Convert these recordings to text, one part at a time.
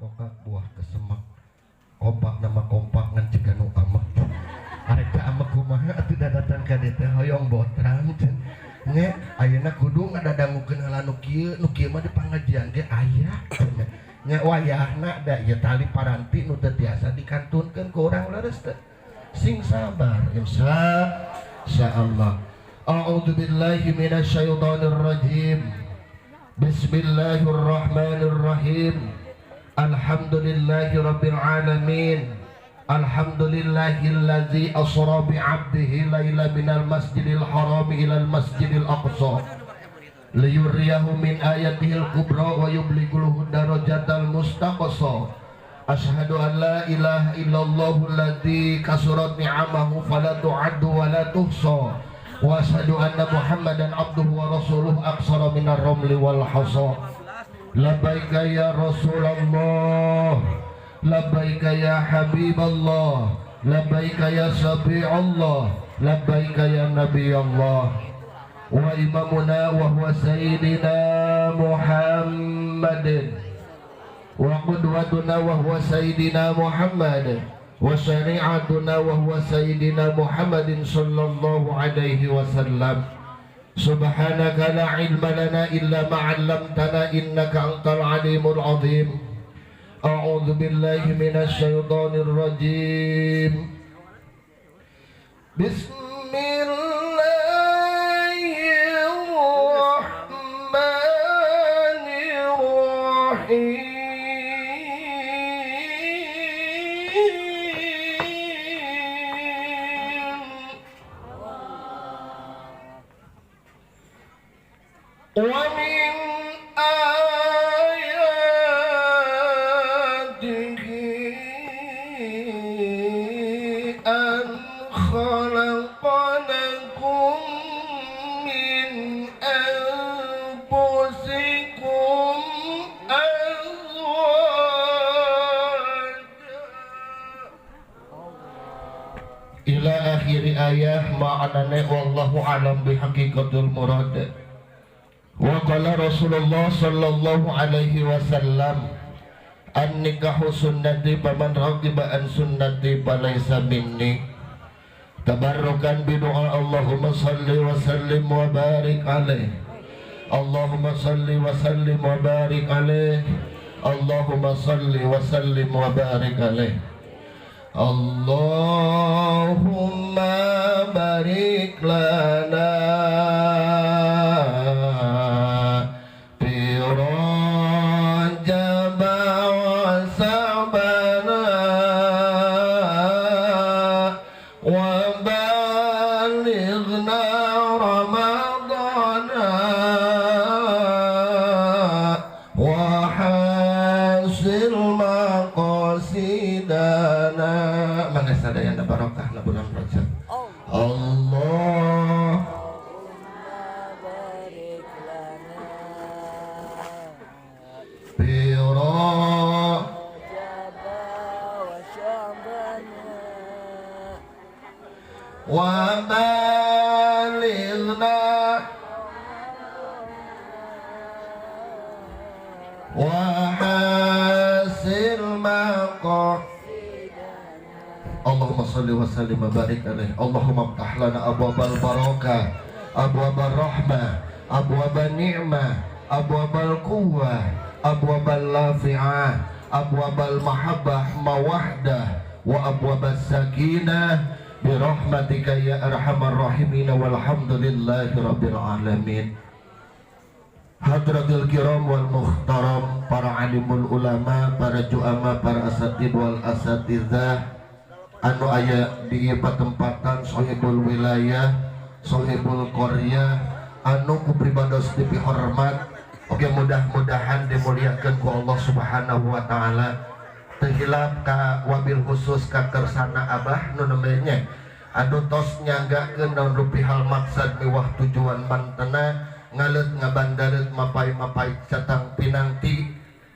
Pokak buah kesemek kompak nama kompak ngan cika nu amek arek teh amek kumaha atuh datang ka dieu teh hoyong botram nya ayeuna kudu ngadadangukeun heula nu kieu mah di pangajian ge aya nya wayahna da ieu tali paranti nu teu tiasa dikantunkeun ku urang leres teh sing sabar insyaallah. A'udzu billahi minasyaitonir rajim. Bismillahirrahmanirrahim. Alhamdulillahi rabbil alamin. Alhamdulillahillazi asra bi 'abdihi laila minal masjidil haram ilal masjidil aqsa liyuriyahu min ayatihil kubra wa yublighuhu darajatal mustaqsa. Asyhadu an la ilaha illallah alladzi kasurat ni'amahu fala tu'addu wa la tuhsa. Wa asyhadu anna Muhammadan abduhu wa rasuluhu aqsara minar ramli wal hasa. Labbaika ya Rasulullah, labbaika ya Habiballah, labbaika ya Syafi'allah, labbaika ya Nabiyallah. Wa imamuna wa huwa sayyidina Muhammadin, wa qudwatuna wa huwa sayyidina Muhammad, wa syari'atuna wa huwa sayyidina Muhammadin sallallahu alaihi wasallam. Subhanaka la ilma lana illa ma 'allamtana innaka antal alimul azim. A'udzu billahi minasy syaithanir rajim. Bismillahirrahmanirrahim. Wa min ayatihi an khalaqa lakum min anfusikum azwaja ila akhiri ayah. Ma'anane wallahu alam bihaqiqatil murad. Wa qala Rasulullah sallallahu alaihi wasallam, an-nikahu sunnati faman raghiba an sunnati falaysa minni. Tabarrukan bi doa Allahumma salli wa sallim wa barik alaih. Allahumma salli wa sallim wa barik alaih. Allahumma salli wa sallim wa barik alaih. Allahumma barik lana fi Rajab wa Sa'bana wa balighna Ramadana wa hasil maqasidana. Mangga sadayana barokah na bulan Rajab. Allah barik lana fi Rajab wa Sya'bana wa balighna wa hasil maqasidana. Allahumma salli wa sallim wa barik alaih. Allahumma ftah lana abwabal barakah, abwabal rahmah, abwabal ni'mah, abwabal quwwah, abwabal lafi'ah, abwabal mahabbah mawahdah, wa abwabas sakinah birahmatika ya arhamar rahimin. Walhamdulillahi rabbil alamin. Hadratil kiram wal muhtaram, para alimul ulama, para juama, para asatid wal asatidzah anu aya di ieu patempatan, sohibul wilayah, sohibul qaryah, anu ku pribados dipihormat. Oke, mudah-mudahan dimuliakeun ku Allah Subhanahu wa taala. Teu hilap ka wabil khusus ka kersana abah nu nembe nya anu tos nyanggakeun naon rupi hal maksad miwah tujuan mantena ngaleut ngabandareut mapai-mapai catang pinanti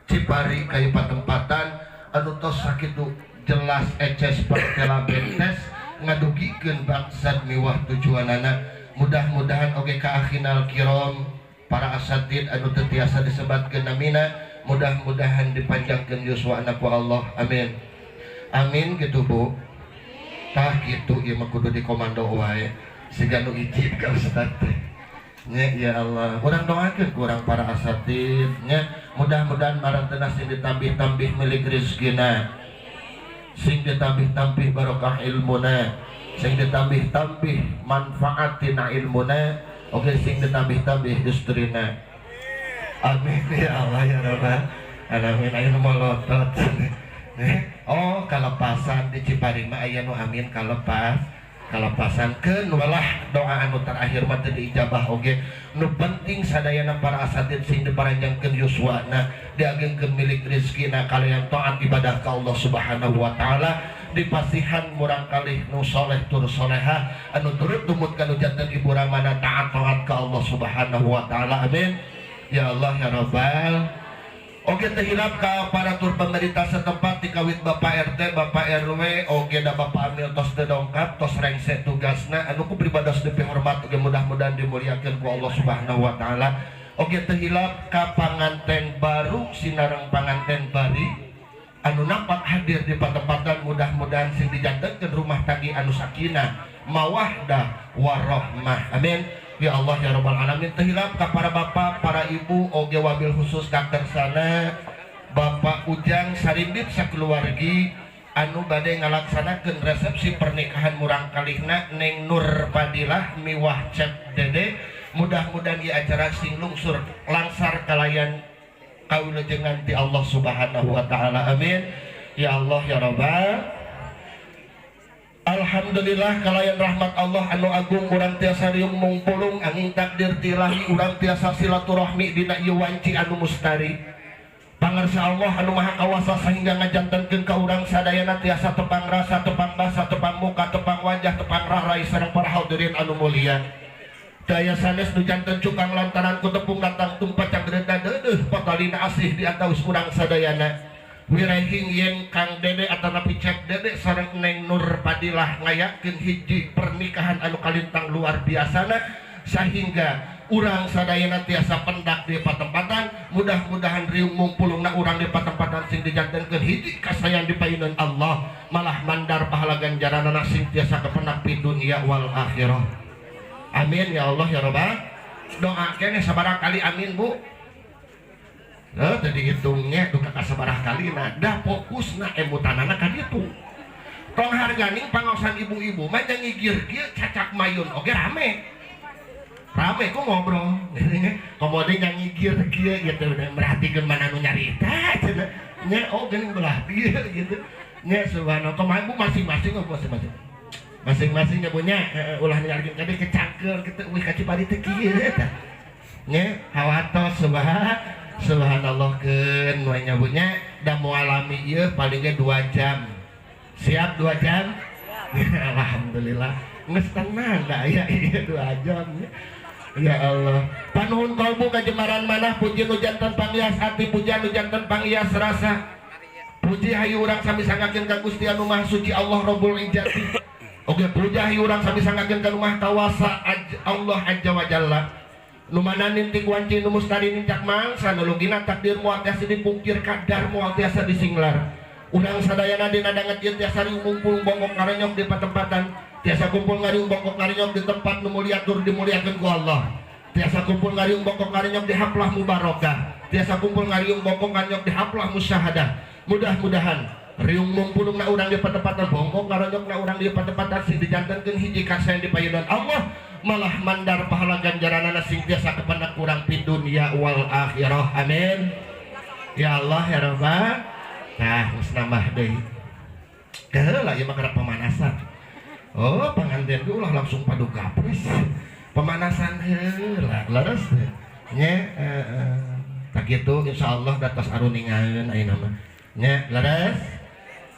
Cipari ka ieu patempatan anu tos sakitu jelas eces pertela bentes ngadugikeun maksad miwah tujuanana. Mudah-mudahan oge ka akhinal kiram para asatid anu teu tiasa disebatkeun namina, Mudah-mudahan dipanjangkeun yuswana ku Allah. Amin. Amin gitu Bu. Tah kitu ieu mah kudu dikomando wae. Siga nu ijib ka ustad teh. Nya ya Allah, urang doakeun ku urang para asatid nya, mudah-mudahan marantena sing ditambih-tambih milik rezekina. Sing ditambih-tambih barokah ilmuna, sing ditambih-tambih manfaat tina ilmuna, oke sing ditambih-tambih istrina. Amin ya Allah ya Rabbal alamin. Aya nu molotot. Oh, kalepasan di Cipari mah aya nu amin kalepasan keun walah doa anu terakhir mah teu diijabah oge. Nu penting sadayana para asatid sing diparanjangkeun yuswana, diagengkeun milik rezekina kalian taat ibadah ka Allah Subhanahu wa taala, dipasihan murang kalih nu soleh tur soleha anu turut tumut kanu janten ibu ramana taat taat ka Allah Subhanahu wa taala. Amin ya Allah ya Rabbal. Oke teu hilap ka aparatur pemerintah setempat dikawit Bapak RT, Bapak RW, oge da Bapak Amil tos teu dongkap, tos rengse tugasna anu ku pribados dipihormat oge mudah-mudahan dimuliakeun ku Allah Subhanahu wa taala. Oge teu hilap ka panganten baru sinareng panganten bari anu nampak hadir di patempatan, mudah-mudahan sing dijantenkeun rumah tanggi anu sakinah, mawaddah warahmah. Amin ya Allah ya Rabbal alamin. Teu hilap ka para bapak, para ibu, oge wabil khusus ka kersana Bapak Ujang Sarimbit sakeluargi anu bade ngalaksanakeun resepsi pernikahan murang kalihna Neng Nur Padilah miwah Cep Dede. Mudah-mudahan ieu acara sing lungsur langsar kalayan kawilujengan ti Allah Subhanahu wa taala. Amin ya Allah ya Rabbal. Alhamdulillah kalayan rahmat Allah anu agung urang tiasa riung mungpulung angin takdir tilahi urang tiasa silaturahmi dina ieu wanci anu mustari. Pangarsa Allah anu maha kawasa sehingga ngajantenkeun ka urang sadayana tiasa tepang rasa, tepang basa, tepang muka, tepang wajah, tepang rarai sareng para hadirin anu mulia. Daya sanes nu janten cukang lantaran ku tepung datang tumpa cangreuna deudeuh patalina asih di antawis urang sadayana. Wirehing yen Kang Dede atanapi Cep Dede sareng Neng Nur Padilah ngayakeun hiji pernikahan anu kalintang luar biasana sehingga urang sadayana tiasa pendak di patempatan. Mudah-mudahan riung mungpulungna urang di patempatan sing dijantenkeun hiji kasayan di payunan Allah, malah mandar pahala ganjaranana sing tiasa kependak di dunia wal akhirah. Amin ya Allah ya Rabbal. Doa keneh sabaraha kali amin Bu. Tadi hitungnya duka kasabaraha kali nah dah fokusna emutanana ka ditu. Tong harganing pangaosan ibu-ibu mah nya ngigir kieu cacak mayun oge rame. Rame ku ngobrol. Komo deui nya ngigir kieu gitu merhatikeun mana nu nyarita cenah. Nya oh geuning belah dieu gitu. Nya subhanallah kumaha Bu masing-masing masing-masing. Masing-masing nya punya ulah nyarikeun kabeh kecangkeul kitu wih ka Cipari teh kieu eta. Nya hawatos subhanallah keun we nya Bu nya da moal lami ieu paling ge 2 jam. Siap 2 jam? Siap. Alhamdulillah. Geus tenang da aya ieu 2 jam nya. Ya Allah. Panuhun kalbu kajemaran manah puji nu janten panghias ati pujian nu janten panghias rasa. Puji hayu urang sami sangakeun ka Gusti anu Maha Suci Allah Rabbul Izzati. Oge puji hayu urang sami sangakeun ka nu Maha Kawasa Allah Azza wa Jalla. Nu mana nintik wanci nu mustari nincak mangsa nu lugina takdir moal tiasa dipungkir kadar moal tiasa disinglar. Urang sadayana dina danget ieu tiasa ngumpul bongkok ngarenyok di patempatan, tiasa kumpul ngariung bongkok ngarenyok di tempat nu mulia tur dimuliakeun ku Allah. Tiasa kumpul ngariung bongkok ngarenyok di haflah mubarakah, tiasa kumpul ngariung bongkok ngarenyok di haflah musyahadah. Mudah-mudahan riung mumpulungna urang di patempatan bongkok ngarenyokna urang di patempatan sing dijantenkeun hiji kasayan di payunan Allah, malah mandar pahala ganjaranana sing tiasa kependak urang di dunia wal akhirah. Amin ya Allah ya Rabbal. Nah geus nambah deui keheula ieu mah keur pemanasan. Oh panganten ge ulah langsung padu gapres, pemanasan heula leres nya. Tak kitu insyaallah da tos aruningaeun ayeuna mah nya leres.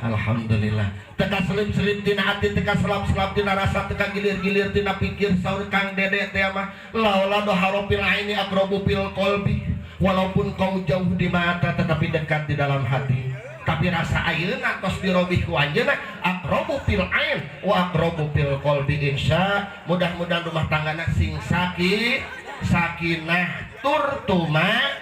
Alhamdulillah. Teka selip-selip tina hati, teka selap-selap tina rasa, teka gilir-gilir tina pikir saur Kang Dede teh mah laula doharopil aini aqrabu fil qalbi. Walaupun kau jauh di mata tetapi dekat di dalam hati. Tapi rasa ayeuna tos dirobih ku anjeunna aqrabu fil ain wa aqrabu fil qalbi. Insya mudah-mudahan rumah tanggana sing sakinah tur tuma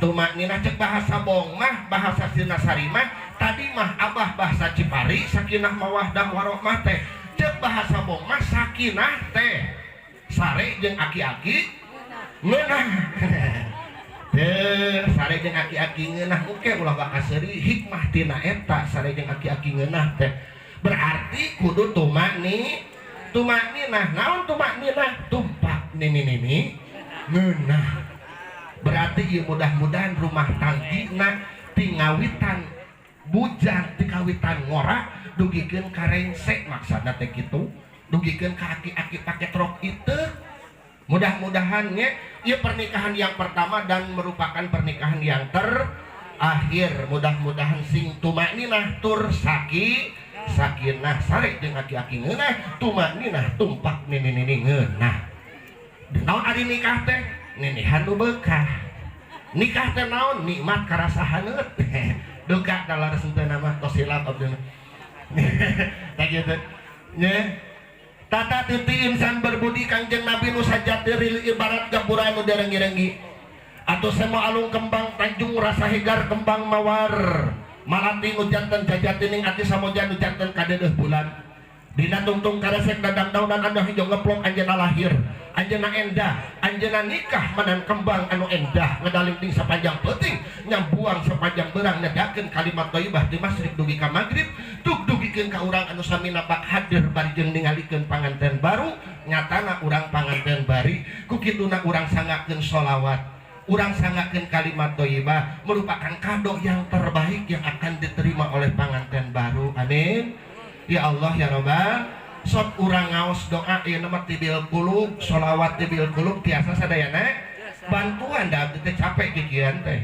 Tumakninah cek bahasa bong mah, bahasa Sinasari mah, tadi mah abah bahasa Cipari sakinah mawaddah warohmah teh. Cek bahasa bong mah sakinah teh sare jeung aki-aki ngeunah. Teh sare jeung aki-aki ngeunah oke ulah bakal seuri hikmah tina eta sare jeung aki-aki ngeunah teh. Berarti kudu tumakninah. Naon tumakninah? Tumpak nini-nini ngeunah. Berarti ieu mudah-mudahan rumah tanggina tingawitan bujang tikawitan ngora dugikeun ka rengsek maksudna teh kitu dugikeun ka aki-aki pake truk itu. Mudah-mudahan nya ieu pernikahan yang pertama dan merupakan pernikahan yang terakhir. Mudah-mudahan sing tumakninah tur sakinah sare jeung aki-aki ngeunah tumakninah tumpak nini-nini ngeunah. Naon ari nikah teh? Ninihan nu beukah. Nikah teh naon? Nikmat karasa haneut. Duka da leres henteu mah tos hilap abdi mah. Tah kitu. Nya tata titi insan berbudi Kangjeng Nabi nu sajati rili ibarat gapura anu derenggi-renggi. Atuh sema alung kembang tanjung rasa hegar kembang mawar. Malati nu janten jajatining ati samoja nu janten kadeudeung bulan. Dina tungtung karesek dadang daunan anu hijau ngeplok anjeunna lahir, anjeunna endah, anjeunna nikah manan kembang anu endah ngedalingting sepanjang peuting nyambuang sepanjang berang nedakeun kalimat thayyibah di masyrik dugi ka magrib tug dugikeun ka urang anu sami napak hadir bari jeung ningalikeun panganten baru nyatana urang panganten bari ku kituna urang sangakeun sholawat urang sangakeun kalimat thayyibah merupakan kado yang terbaik yang akan diterima oleh panganten baru. Amin. Ya Allah ya Robbal, sok urang ngaos doa ieu mah tibil qulub, sholawat tibil qulub tiasa sadayana bantuan da abdi teh capek kikian teh.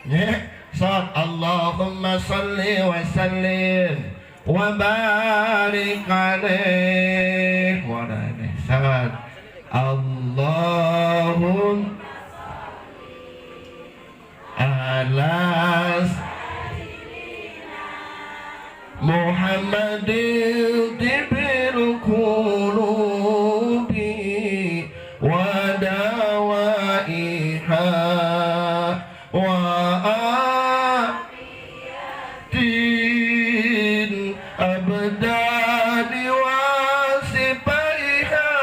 Nya, sok Allahumma sholli wa sallim wa barik alaihi wa ala alihi. Salat Allahumma alas Muhammadin tibil qulubi wa dawaiha wa atin abdani wa sipaiha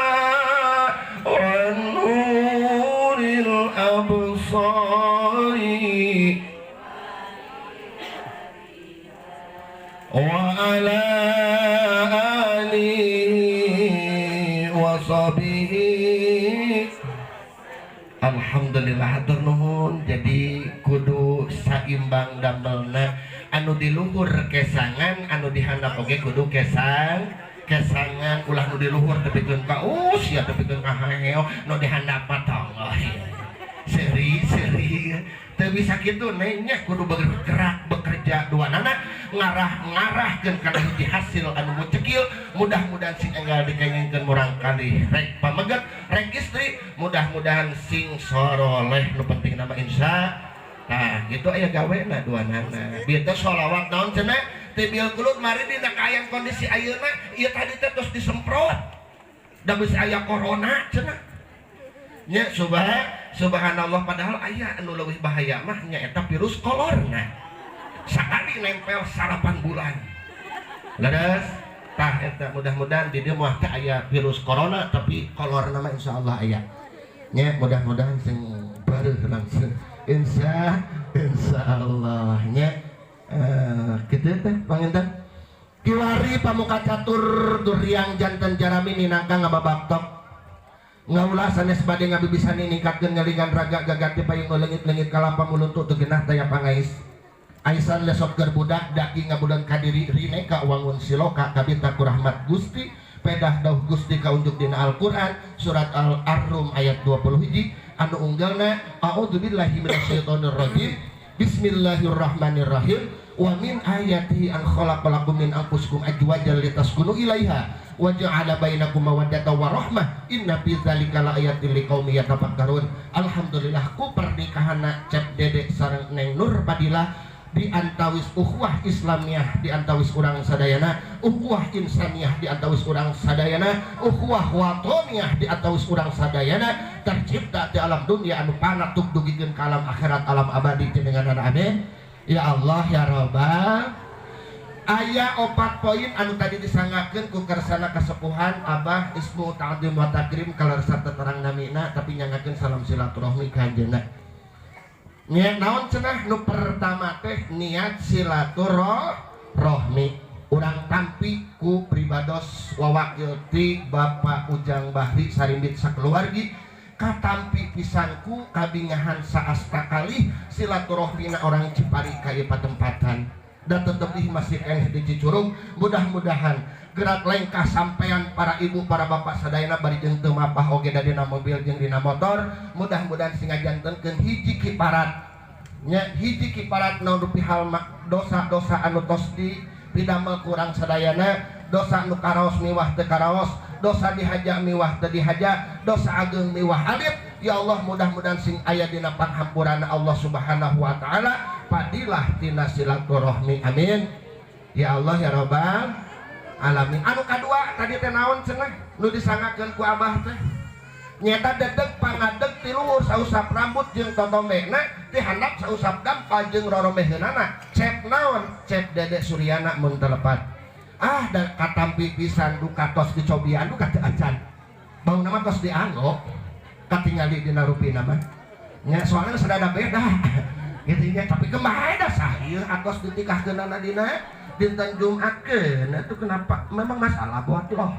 wa nuril absari wa ala alihi wa sahbihi. Alhamdulillah hatur nuhun. Jadi kudu saimbang damelna anu di luhur kesangan anu dihandap oge kudu kesangan ulah nu di luhur tepikeun ka usia tepikeun ka hangeo nu dihandap mah tong seri teu bisa kitu nenya kudu bergerak bekerja dua nana ngarah-ngarahkeun kana hiji hasil anu mucekil. Mudah-mudahan sing enggal dikengingkeun murang kali rek pameget rek istri mudah-mudahan sing soroleh nu penting nama insya. Nah gitu aya gawena dua nana bieu teh sholawat naon cenah tibil qulub mari dina kaayaan kondisi ayeuna ieu tadi teh tos disemprot da geus aya corona cenah nya. Subhanallah padahal aya anu leuwih bahaya mah nyaeta virus corona sakali nempel 8 bulan leres. Tah eta mudah-mudahan di dieu moal teh aya virus corona tapi kolorna mah insyaallah aya nya. Mudah-mudahan sing bareuh langsung insyaallah nya. Kitu teh panginten kiwari pamuka catur duriang janten jarami minangka ngababaktok ngaulah sanes bade ngabibisani ningkatkeun ngelingan raga gagati payung leungit-leungit kalapa muluntu teu genah taya pangais aisan lesot keur budak daki ngabudan kadiri rine ka wangun siloka kabita ku rahmat Gusti pedah dauh Gusti kaunjuk dina Al-Qur'an surat Al-Arrum ayat 20 hiji anu unggalna a'udzubillahi minasyaitonir rajim bismillahirrahmanirrahim wa min ayatihi an khalaqalakum min anfusikum azwajan litaskunu ilaiha wa ja'ala bainakum mawaddatan wa rahmah inna fi dzalika laayatin liqaumin yatafakkarun. Alhamdulillah ku pernikahanna Cep Dedek sareng Neng Nur Fadilah di antawis ukhuwah Islamiyah di antawis urang sadayana, ukhuwah insaniyah di antawis urang sadayana, ukhuwah watoniyah di antawis urang sadayana, tercipta di alam dunia anu panat tuk dugikeun ka alam akhirat alam abadi jenengan amin. Ya Allah ya Rabbal. Aya 4 poin anu tadi disangakeun ku kersana kasepuhan Abah Ismu Ta'zim wa Takrim kalersa terang namina tapi nyangakeun salam silaturahmi ka anjeunna. Niat naon cenah nu pertama teh niat silaturahmi urang tampi ku pribados wawakil ti Bapak Ujang Bahri sarimbit sakeluargi katampi pisanku kabingahan saasta kali silaturahmina orang Cipari ka ieu patempatan dan tetep masih keneh di Cicurug. Mudah-mudahan gerak lengkah sampean para ibu para bapak sadayana bari jeung teu mapah oge da dina mobil jeung dina motor, mudah-mudahan sing ngajantenkeun hiji kiparat nya, hiji kiparat naon rupi hal dosa-dosa anu tos di pidamel kurang sadayana, dosa nu karaos miwah teu karaos, dosa dihaja miwah teu dihaja, dosa ageung miwah alit. Ya Allah mudah-mudahan sing aya dina panghampurana Allah Subhanahu wa taala, padilah tina silaturahmi amin. Ya Allah ya Rabbal alamin. Anu kadua tadi teh naon cenah nu disangakeun ku abah teh nyata dedeg pangadeg ti luhur sausap rambut jeung totombehna ti handap sausap dampal jeung rorombeheunana cep naon cep Dede Suryana mun teu lepat. Ah da katampi pisan duka tos dicobian duka teu acan bauna mah tos dianggo katingali dina rupina mah nya soalna sadada beda gitu nya, tapi kemarin dah sahih atos ditikahkeunana dina dinten Jumat keun itu kenapa memang masalah buat lo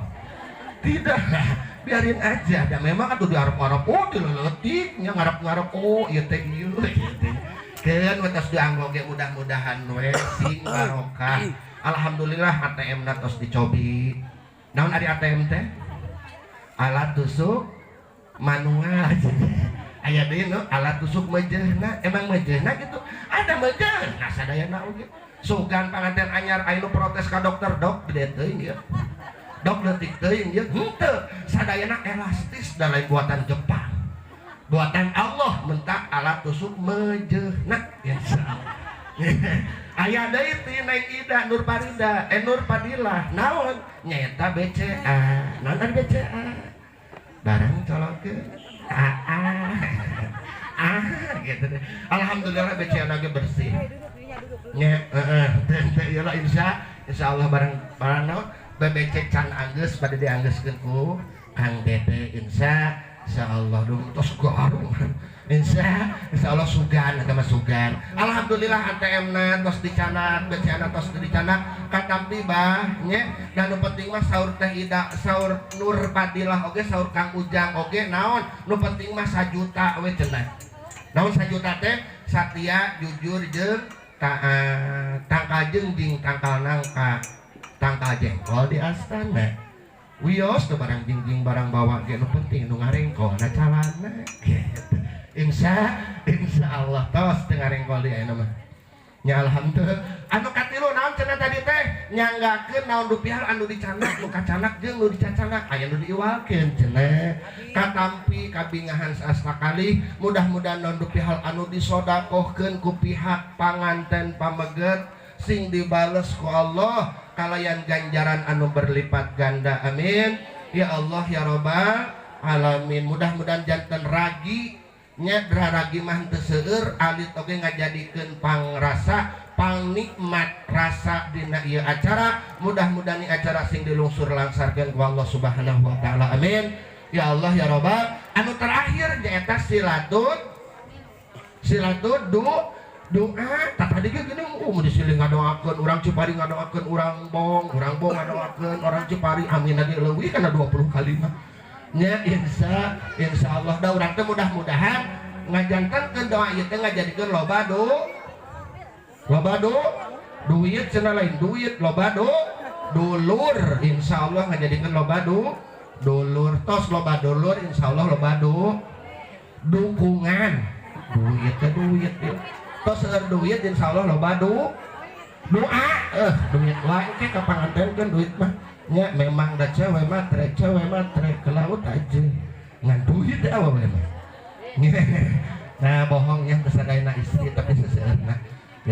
tidak biarin aja dan memang atuh diarep-arep oh dileletik nya ngarep-ngarep oh ieu teh ieu gitu keun we tos dianggo ge mudah-mudahan we sing barokah. Alhamdulillah ATM na tos dicobi. Naon ari ATM teh? Alat tusuk manual. Aya deui nu alat tusuk meujeuhna, emang meujeuhna gitu. Ada meujeuhna sadayana oge. Sugan panganten anyar aya nu protes ka dokter, dok gede teuing ieu. Dok leutik teuing ieu. Henteu, sadayana elastis da lain buatan Jepang. Buatan Allah mentak alat tusuk meujeuhna insyaallah. Aya deui ti Neng Ida Nur Farida, Nur Fadilah naon nyaeta BCA. Naon ari BCA? Barang colokeun. Ah gitu deh. Alhamdulillah BCA na ge bersih. Nya heeh teh ieu lah insyaallah barang naon BBC can anggeus bade dianggeuskeun ku Kang Dede insyaallah dong tos garung. Insyaallah sugan eta mah sugan. Alhamdulillah ATM na tos dicanak, BCA na tos dicanak katampi bah nya. Dan nu penting mah saur teh Ida, saur Nur Fadilah oge, saur Kang Ujang oge naon nu penting mah 1 juta we cenah. Naon 1 juta teh satia jujur jeung taat, tangkal jeung tangkal nangka, tangkal jengkol di astana. Wios tuh barang jingjing barang bawa ge nu penting nu ngarengkol na calana gitu. Insya Allah tos teu ngarengkol di ayeuna mah. Nya alhamdulillah. Anu katilu naon cenah tadi teh nyanggakeun naon rupiah anu dicanak nu kacanak jeung nu dicacanak aya nu diiwalkeun cenah. Katampi kabingahan saasna kali mudah-mudahan naon rupiah anu disodakohkeun ku pihak panganten pameget sing dibales ku Allah kalayan ganjaran anu berlipat ganda amin ya Allah ya Rabbal alamin. Mudah-mudahan janten ragi nya ragi mah teu seueur alit oge ngajadikeun pangrasa pangnikmat rasa dina ieu acara. Mudah-mudahan ieu acara sing dilungsur langsarkeun ku Allah Subhanahu wa taala amin ya Allah ya Rabbal. Anu terakhir nyaeta silatun doa. Tadi ge gini disiling ngadoakeun urang Cipari ngadoakeun urang Bong ngadoakeun orang Cipari amin lagi leuwih kana 20 kali mah nya. Insyaallah da urang teh mudah-mudahan ngajantenkeun doa ieu teh ngajadikeun loba duit cenah lain duit loba dulur insyaallah ngajadikeun loba dulur tos loba dulur insyaallah loba dukungan duit teh duit ya. Tos seueur duit insyaallah loba doa duit wae ke kapangantenkeun duit mah nya. Memang da cewek matre ke laut aja ngan duit awewe mah. Nah bohongnya teu sadayana istri tapi seseueurna.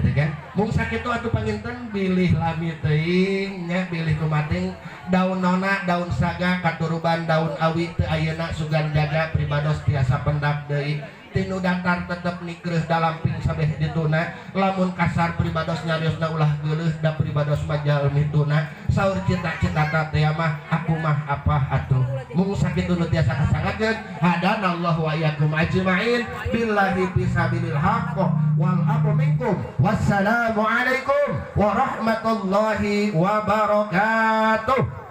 Gitu kan? Mung sakitu atuh panginten bilih lami teuing nya bilih kumating daun nona daun saga katuruban daun awi teu ayeuna sugan jaga pribados tiasa pendak deui. Tinu datar tetep nikreuh dalamping sabeh dituna lamun kasar pribados nyariosna ulah geuleuh da pribados mah jalmi tuna saur cita-cita teh mah aku mah apa atuh mung sakitu nu tiasa kasangakeun hadanallahu wa iyyakum ajmain billahi fisabilil haqq wal aqu minkum wassalamu alaikum warahmatullahi wabarakatuh.